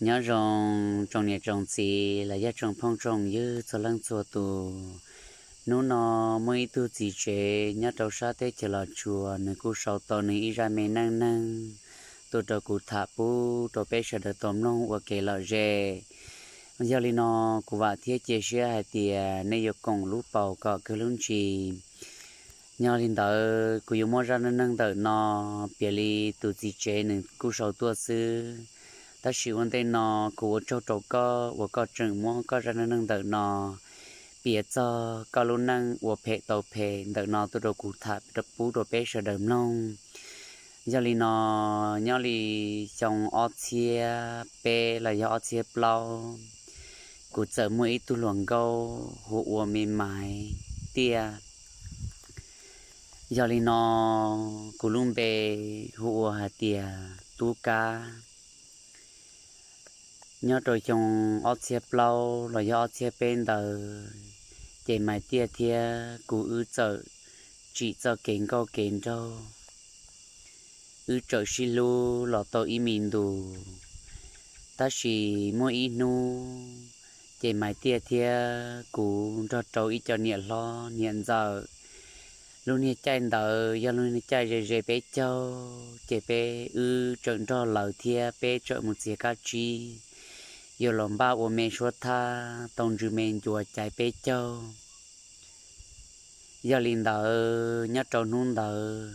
Nyob zoo tsoom niam tsoom txiv los yog tsoom phooj tsoom ywg txhua leej txhua tus. Hnub no muaj ib tug txiv tsev nyob rau sab teb chaws Los Tsuas, nws kuj sau tau nws ib zaj me neej neeg tuaj rau kuv tham pub rau peb sawv daws tau mloog ua kev lom zem. Yog li no, kuv vam thiab cia siab hais tias nej yuav koom lub paus kom kawg lub ntsis. Yog li ntawd, kuv yuav muab zaj neej neeg ntawm no piav li tus txiv tsev nws kuj sau tuaj xwb. Tab sis ua ntej no, kuv ua tsaug rau koj uas koj tseem muab koj zaj neej neeg ntawm no piav txog koj lub neej uas phem tau phem ntawm no tuaj rau kuv tham pub rau peb sawv daws mloog. Yog li no, nyob li xyoo ob txhiab peb los yog ob txhiab plaub, kuv txawm muaj ib tug hluas nkauj hu ua Me Maiv Tiaj. Yog li no, kuv lub npe hu ua hais tias Tub Kab. Nyob rau xyoo ob txhiab plaub los yog ob txhiab peb ntawd, ces Maiv Tiaj thiab kuv wb txawm tsim txoj kev nkauj kev nraug, wb txawm sib hlub los tau ib me ntus. Tab sis muaj ib hnub, ces Maiv Tiaj thiab kuv nrog rau ib co niam hlob niam ntxawm. Lub niag caij ntawd yog lub niag caij ze ze peb caug, ces peb wb txawm nrog lawv thiab peb txawm mus txiav kab tsib, yuav los npaj ua me suab thab tau ntsws me ncua caiv peb caug. Yog li ntawd, nyob rau hnub ntawd,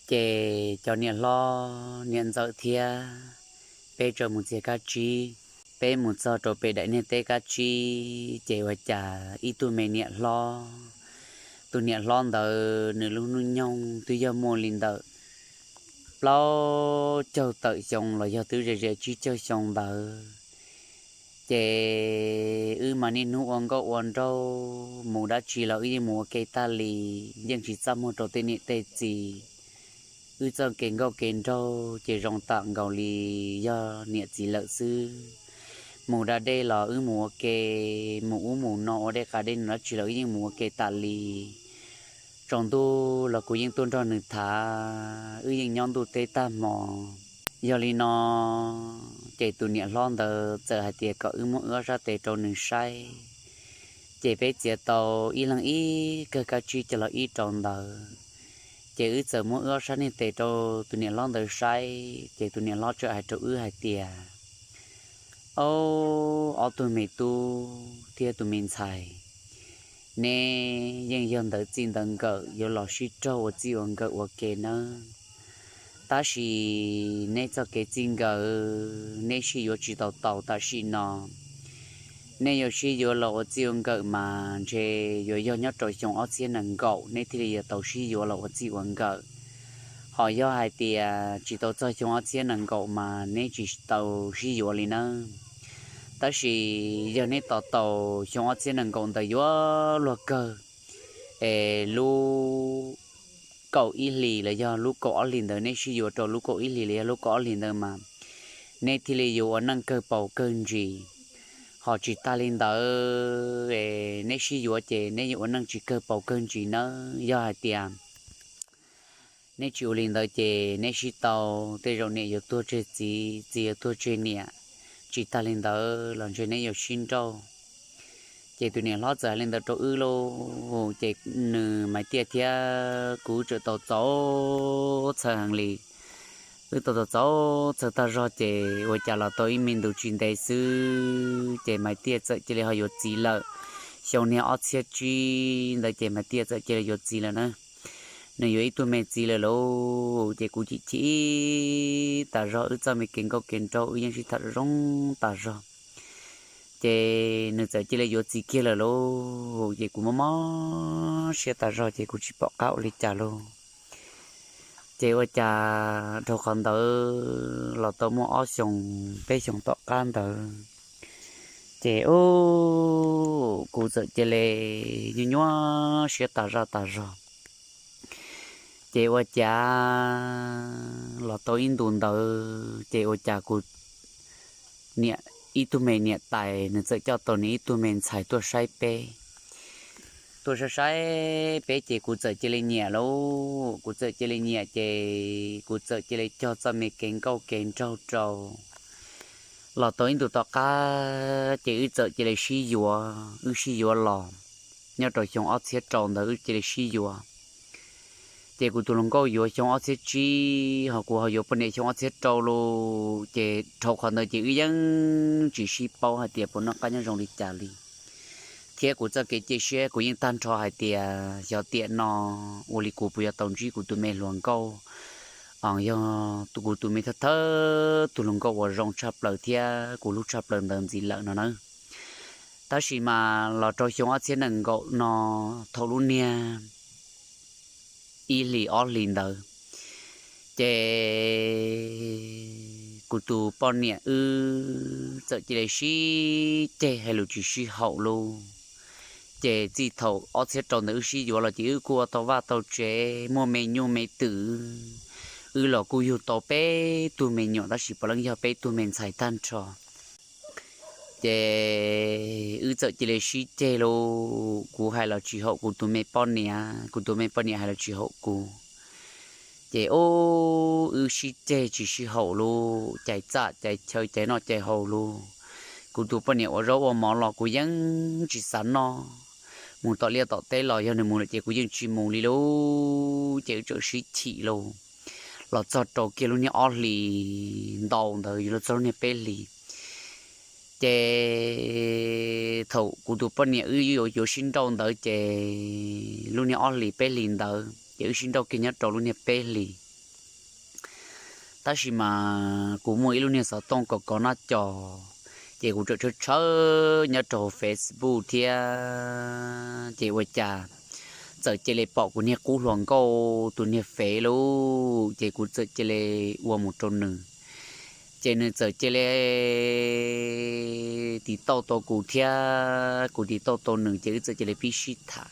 ces cov niam hlob niam ntxawm thiab peb txawm mus txiav kab tsib. Peb mus txog rau pem daim niag teb kab tsib, ces ua cas ib tug me niam hlob, tus niam hlob ntawd nws lub hnub nyoog twb yog muaj li ntawm plaub caug tawm xyoo los yog twb ze ze tsib caug xyoo ntawd. Ces wb mas niaj hnub ua nkauj ua nraug, mus dab tsi los wb yeej mus ua ke tag li, yeej tsis txaj muag rau tej niam tej txiv. Wb txoj kev nkauj kev nraug ces zoo tam nkaus li yog niam txiv lawm xwb. Mus da dej los wb mus ua ke, mus ub mus no ua dej qa dej no dab tsi los wb yeej mus ua ke tas li. Tsaus ntuj los kuv yeej tuaj nrog nws thav, wb yeej nyob ntuj teb tag hmo. Yog li no, ces tus niam hlob ntawd txawm hais tias kom wb muab wb ob sab tes rau nws saib. Ces peb txiav tau ib leeg ib kawg kab tsib coj los ib rau ntawd. Ces wb txawm muab wb ob sab niag tes rau tus niam hlob ntawd saib, ces tus niam hlob txawm hais rau wb hais tias, Au, ob tug me tub thiab tus me ntxhais, neb yeej yog ntawv txij ntawv nkawm yuav los sib raug ua txij ua nkawm ua ke nawb. Tab sis neb txoj kev txij nkawm neb sib yuav tsis tau tau tam sim no. Neb yuav sib yuav los ua txij ua nkawm mas ntshe yuav yog nyob rau xyoo ob txhiab nees nkaum neb thiaj li yuav tau sib yuav los ua txij ua nkawm. Ho yog hais tias tsis tau txog xyoo ob txhiab nees nkaum mas neb tsis tau sib yuav li nawb. Tab sis yog neb tos tau xyoo ob txhiab nees nkaum ntawd yuav luag kawg, es lub kaum ib hlis los yog lub kaum ob hlis ntawd neb sib yuav rau lub kaum ib hlis los yog lub kaum ob hlis ntawd mas neb thiaj li yuav ua neej kawg paus kawg ntsis. Ho tsis tas li ntawd, neb sib yuav ces neb yuav ua neej tsis kawg paus kawg ntsis nawb. Yog hais tias neb tsis ua li ntawd ces neb sib tau, tej zaum niam yuav tuag tseg txiv, txiv yuav tuag tseg niam. Tsis tas li ntawd los ntshe neb yuav sib nrauj. Ces tus niam hlob txawm hais li ntawd rau wb lauj, ces nws Maiv Tiaj thiab kuv txawm tau txaus txhawj heev li. Wb tau txaus txhawj tag zog ces ua cas los tau ib me ntus tsis ntev xwb ces Maiv Tiaj txawm cia li ho yuav txiv lawm. Xyoo niag ob txhiab tsib ntawd ces Maiv Tiaj txawm cia li yuav txiv lawm na. Nws yuav ib tug me txiv lawm lauj, ces kuv chim chim tas zog, wb txoj me kev nkauj kev nraug wb yeej sib tham zoo tas zog. Ces nws txawm cia li yuav txiv kiag lawm lauj, ces kuv mob mob siab tas zog ces kuv tsis pom qab ua li cas lauj. Ces ua cas dhau qhov ntawd los tau muaj ob xyoos peb xyoos tom qab ntawd, ces kuv txawm cia li nyuaj nyuaj siab tas zaj tas zog. Ces ua cas los tau ib ntus ntawd ces ua cas kuv niam, ib tug me niam tais nws txawm coj tau nws ib tug me ntxhais tuaj saib peb. Tuaj saib saib peb ces kuv txawm cia li nyiam lauj, kuv txawm cia li nyiam ces kuv txawm cia li cog txoj me kev nkauj kev nraug rau. Los tau ib ntus tom qab ces wb txawm cia li sib yuav, wb sib yuav los nyob rau xyoo ob txhiab rau ntawd wb cia li sib yuav. Ces kuv tus hluas nkauj yuav xyoo ob txhiab tsib, ho kuv ho yuav poj niam xyoo ob txhiab rau lawm, ces dhau qhov ntawd ces wb yeej tsis sib paub hais tias puas noj qab nyob zoo li cas li. Thiab kuv txoj kev cia siab kuv yeej tag nrho hais tias xyov tiam no ua li kuv puas yuav tau ntsib kuv tus me hluas nkauj, yog kuv tus me thawj thawj tus hluas nkauj uas zoo tshaj plaws thiab kuv hlub tshaj plaws ntawd ntxiv lawm no na. Tab sis mas los rau xyoo ob txhiab nees nkaum no, thaum lub niag ib hlis ob hlis ntawd, ces kuv tus poj niam wb txawm cia li sib ceg hais lus tsis sib haum lauj. Ces txij thaum ob txhiab rau ntawd wb sib yuav los ces wb kuj ua tau vaj tau tsev, muaj me nyuj me twm, wb los kuj yug tau peb tug me nyuam tab sis puav leej yog peb tug me ntxhais tag nrho. Ces wb txawm cia li sib ceg lauj, kuv hais los tsis haum kuv tus me poj niam, kuv tus me poj niam hais los tsis haum kuv. Ces ub, wb sib ceg tsis sib haum lauj, cais txaj cais chaw cais noj cais haus lauj. Kuv tus poj niam ua zaub ua mov los kuv yeej tsis xav noj, mus tom liaj tom teb los yog nws mus lawm ces kuv yeej tsis mus li lauj. Ces wb txawm sib chim lauj, los txog rau kiag lub niag ob hlis ntau ntawd yuav luag txog lub niag peb hlis. Ces thaum kuv tus poj niam wb yuav sib nrauj ntawd ces lub niag ob hlis peb hlis ntawd ces wb sib nrauj kiag nyob rau lub niag peb hlis. Tab sis mas kuv muaj ib lub niag xov tooj kov kov noj cos, ces kuv txawm tshawb tshawb nyob rau Facebook thiab ces ua cas txawm cia li pom kuv niag qub hluas nkauj tus niag fev lauj, ces kuv txawm cia li ua mus rau nws. Ces nws txawm cia li tiv tauj tau kuv thiab kuv tiv tauj tau nws ces wb txawm cia li pib sib tham.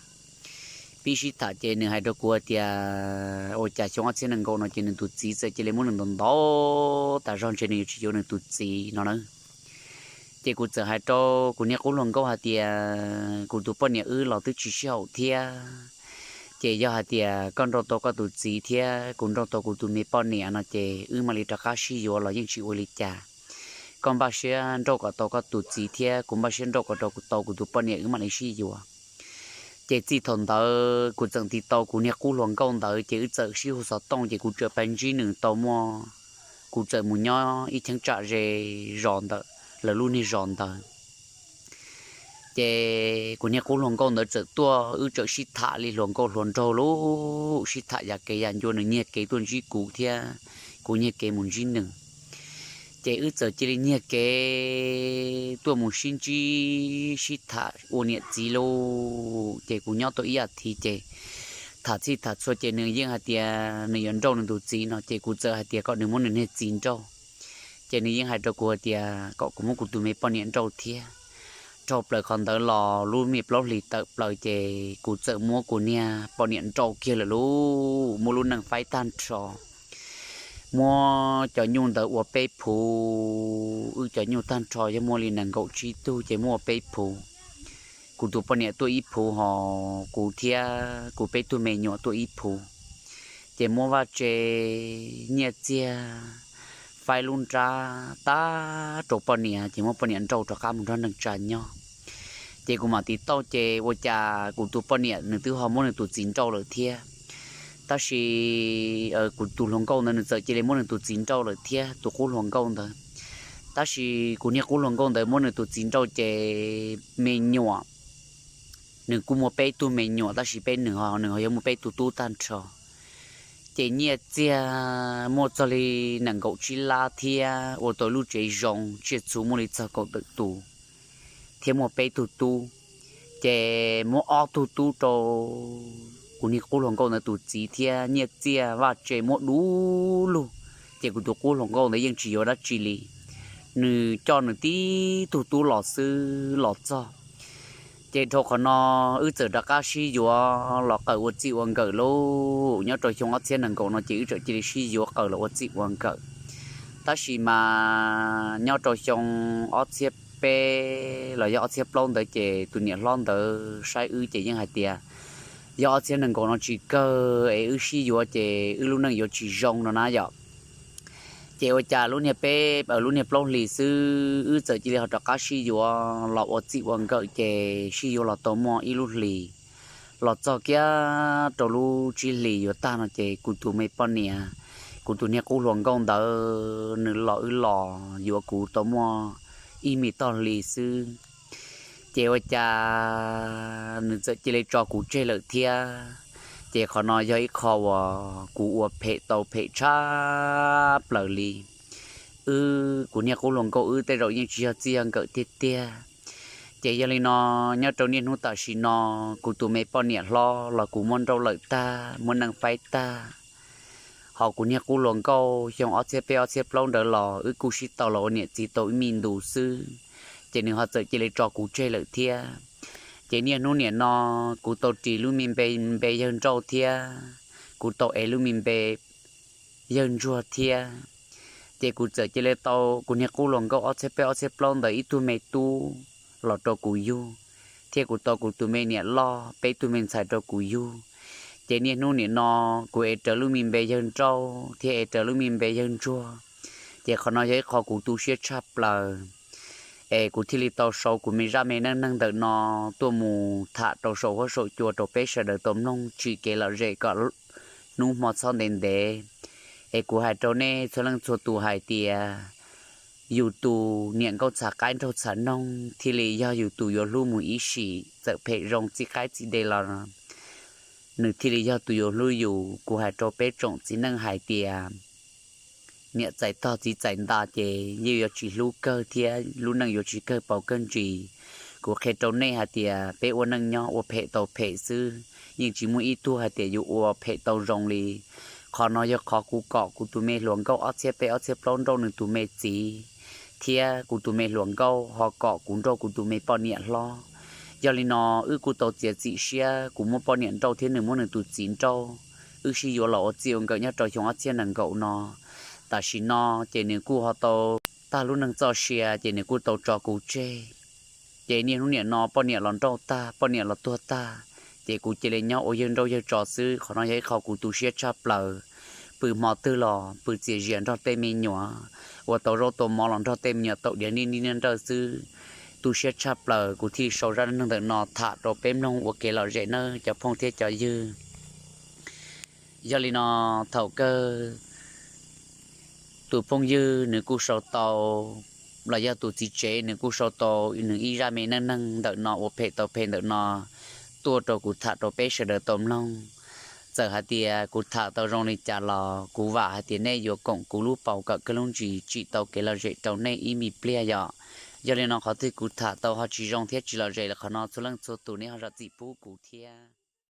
Pib sib tham ces nws hais rau kuv hais tias ua cas xyoo ob txhiab nees nkaum no ces nws tus txiv txawm cia li muab nws ntaus ntaus tas zog ntshe nws yuav tsis yuav nws tus txiv no na. Ces kuv txawm hais rau kuv niag qub hluas nkauj hais tias kuv tus poj niam wb los twb tsis sib haum thiab. Ces yog hais tias koj nrauj tau koj tus txiv thiab kuv nrauj tau kuv tus me poj niam no ces wb mam li rov qab sib yuav los yeej tsis ua li cas. Koj npaj siab nrauj kom tau koj tus txiv thiab kuv npaj siab nrauj kom tau kuv tus poj niam wb mam li sib yuav. Ces txij thaum ntawd kuv txawm tiv tau kuv niag qub hluas nkauj ntawd ces wb txawm sib hu xov tooj ces kuv txawm pib ntsib nws tau muaj, kuv txawm mus nyob ib cheeb tsam ze zos ntawm lawv lub niag zos ntawd. Ces kuv niag qub hluas nkauj ntawd txawm tuaj wb txawm sib tham li hluas nkauj hluas nraug lauj, sib tham yam kev yam ncua, nws nyiag kev tuaj ntsib kuv thiab kuv nyiag kev mus ntsib nws. Ces wb txawm cia li nyiag kev tuaj mus sib ntsib sib tham ua niam txiv lauj. Ces kuv nyob tau ib as thiv ces tham txhij tham txhua ces nws yeej hais tias nws yuav nrauj nws tus txiv no ces kuv txawm hais tias kom nws muab nws niag txiv nrauj. Ces nws yeej hais rau kuv hais tias kom kuv muab kuv tus me poj niam nrauj thiab. Dhau plaws qhov ntawd los lub me plaub hlis tawm plaws ces kuv txawm muab kuv niag poj niam nrauj kiag lawm lauj, muab lub neej faib tag nrho. Muab cov nyuj ntawd ua peb phuv, wb cov nyuj tag nrho yog muaj li nees nkaum tsib tug ces muab ua peb phuv. Kuv tus poj niam tuaj ib phuv ho kuv thiab kuv peb tug me nyuam tuaj ib phuv. Ces muab vaj tse, nyiaj txiag, faib lub nrab tag rau poj niam ces muab poj niam nrauj rov qab mus nrog neej tsa nyob. Ces kuv mam tiv tauj ces ua cas kuv tus poj niam nws twb ho muab nws tus txiv nrauj lawm thiab. Tab sis kuv tus hluas nkauj ntawd nws txawm cia li muab nws tus txiv nrauj lawm thiab, tus qub hluas nkauj ntawd. Tab sis kuv niag qub hluas nkauj ntawd muab nws tus txiv nrauj ces me nyuam, nws kuj muaj peb tug me nyuam tab sis peb nws ho nws ho yog muaj peb tug tub tag nrho. Ces nyiaj txiag muaj txog li nees nkaum tsib lab thiab ua tau lub tsev zoo tsiaj txhu muaj li txog kaum tawm tus thiab muaj peb tug tub. Ces muab ob tug tub rau kuv niag qub hluas nkauj ntawd tus txiv thiab nyiaj txiag vaj tse muab du lug. Ces kuv tus qub hluas nkauj ntawd yeej tsis yuav dab tsi li, nws coj nws tib tug tub los xwb los txog. Ces dhau qhov no wb txawm rov qab sib yuav los qawm ua txij ua nkawm lauj. Nyob rau xyoo ob txhiab nees nkaum no ces wb txawm cia li sib yuav qawm los ua txij ua nkawm. Tab sis mas nyob rau xyoo ob txhiab peb los yog ob txhiab plaub ntawd ces tus niam hlob ntawd saib wb ces yeej hais tias yog ob txhiab nees nkaum no tsis kawg es wb sib yuav ces wb lub neej yuav tsis zoo no na yom. Ces ua cas lub niag peb, lub niag plaub hlis xwb wb txawm cia li ho rov qab sib yuav los ua txij ua nkawm ces sib yuav los tau muaj ib lub hlis los txog kiag rau lub tsib hlis yuav tag no ces kuv tus me poj niam, kuv tus niag qub hluas nkauj ntawd nws los wb los yuav kuv tau muaj ib me tog hli xwb. Ces ua cas nws txawm cia li tso kuv tseg lawm thiab. Ces qhov no yog ib qho uas kuv ua phem tau phem tshaj plaws li. Wb kuv niag qub hluas nkauj wb tej zaum yeej tsis yog txij yog nkawm tiag tiag. Ces yog li no, nyob rau niaj hnub tam sim no, kuv tus me poj niam hlob los kuv muab nrauj lawm tag, muab neej faib tag. Ho kuv niag qub hluas nkauj xyoo ob txhiab peb ob txhiab plaub ntawd los wb kuj sib tau los ua niam txiv tau ib me ntus xwb, ces nws ho txawm cia li tso kuv tseg lawm thiab. Ces niaj hnub niam no kuv tau ris lub me npe, npe yawg nrauj thiab, kuv tau ev lub me npe yawg ntsuag thiab. Ces kuv txawm cia li tau kuv niag qub hluas nkauj ob txhiab peb ob txhiab plaub ntawd ib tug me tub los rau kuv yug, thiab kuv tau kuv tus me niam loj peb tug me ntxhais rau kuv yug. Ces niaj hnub niam no kuv ev rawv lub me npe yawg nrauj thiab ev rawv lub me npe yawg ntsuag. Ces qhov no yog ib qho kuv tu siab tshaj plaws, es kuv thiaj li tau sau kuv me zaj me neej neeg ntawm no tuaj mus tham rau saum huab saum cua rau peb sawv daws tau mloog tsim kev lom zem kom hnub hmo txhob ntev ntev. Es kuv hais rau nej txhua leej txhua tus hais tias yus tus niam nkauj txhav qaib nraug txhav noog thiaj li yog yus tus yuav hlub mus ib sim, txawm phem zoo txij qaib txij dej los nws thiaj li yog tus yuav hlub yus. Kuv hais rau peb tsoom txiv neej hais tias niam txais tog txiv txais nta ces yeej yuav tsis hlub kawg thiab lub neej yuav tsis kawg paus kawg ntsis. Kuv qhia rau nej hais tias peb ua neej nyob ua phem tau phem xwb, yeej tsis muaj ib tug hais tias yuav ua phem tau zoo li. Qhov no yog qhov kuv kom kuv tus me hluas nkauj ob txhiab peb ob txhiab plaub nrauj nws tus me txiv, thiab kuv tus me hluas nkauj ho kom kuv nrauj kuv tus me poj niam hlob. Yog li no wb kuj tau txiav txim siab, kuv muab poj niam nrauj thiab nws muab nws tus txiv nrauj. Wb sib yuav los ua txij ua nkawm nyob rau xyoo ob txhiab nees nkaum no. Tam sim no ces nws kuj ho tau tag lub neej txoj sia ces nws kuj tau tso kuv tseg. Ces niaj hnub niam no poj niam los nrauj tag, poj niam los tuag tag, ces kuv cia li nyob ua yawg nrauj yawg tso xwb. Qhov no yog ib qho kuv tu siab tshaj plaws. Pw hmo twg los pw txias zias nrog tej me nyuam, ua tau zaub tau mov los nrog tej me nyuam taum diav nij nij nrawj xwb. Tu siab tshaj plaws, kuv thiaj sau zaj neej neeg ntawm no tham rau peb mloog ua kev lom zem nawb cov phooj thiab cov ywg. Yog li no, thaum kawg tus phooj ywg nws kuj sau tau, los yog tus txiv tsev nws kuj sau tau nws ib zaj me neej neeg ntawm no uas phem tau phem ntawm no tuaj rau kuv tham rau peb sawv daws tau mloog. Txawm hais tias kuv tham tau zoo li cas los kuv vam hais tias nej yuav koom kuv lub paus kom kawg lub ntsis tsim tau kev lom zem rau nej ib me pliag yom. Yog li no qhov twg kuv tham tau ho tsis zoo thiab tsis lom zem li qhov no txhua leej txhua tus nej ho zam txim pub kuv thiab.